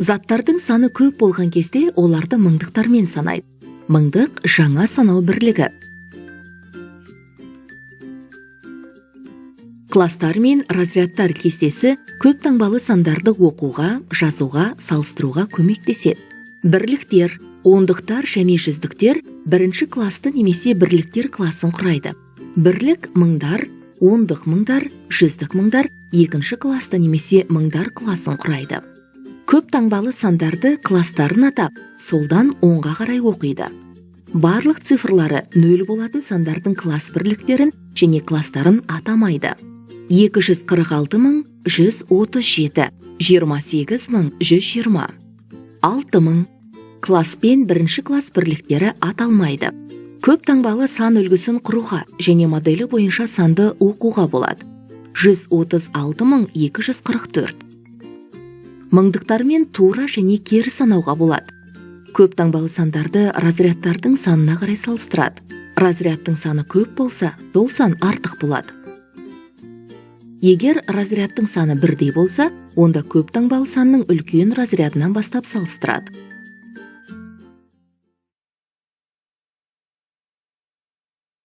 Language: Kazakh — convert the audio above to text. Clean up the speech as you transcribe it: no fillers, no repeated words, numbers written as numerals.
Заттардың саны көп болған кезде оларды мыңдықтармен санайды. Мыңдық — жаңа санау бірлігі. Класстар мен разрядтар кестесі көп таңбалы сандарды оқуға, жазуға, салыстыруға көмектеседі. Бірліктер, ондықтар және жүздіктер бірінші класты немесе бірліктер класын құрайды. Бірлік мыңдар, ондық мыңдар, жүздік мыңдар екінші класты немесе мыңдар класын құрайды. Көп таңбалы сандарды класстарын атап, солдан оңға қарай оқиды. Барлық цифрлары нөл болатын сандардың класс бірліктерін және класстарын атамайды. 246 137, 28 120, 6000. Класс пен бірінші класс бірліктері аталмайды. Көп таңбалы сан үлгісін құруға және моделі бойынша санды оқуға болады. 136 244. Мыңдықтармен тура және кері санауға болады. Көп таңбалы сандарды разрядтардың санына қарай салыстырады. Разрядтың саны көп болса, сол сан артық болады. Егер разрядтың саны бірдей болса, онда көп таңбалы санның үлкен разрядынан бастап салыстырады.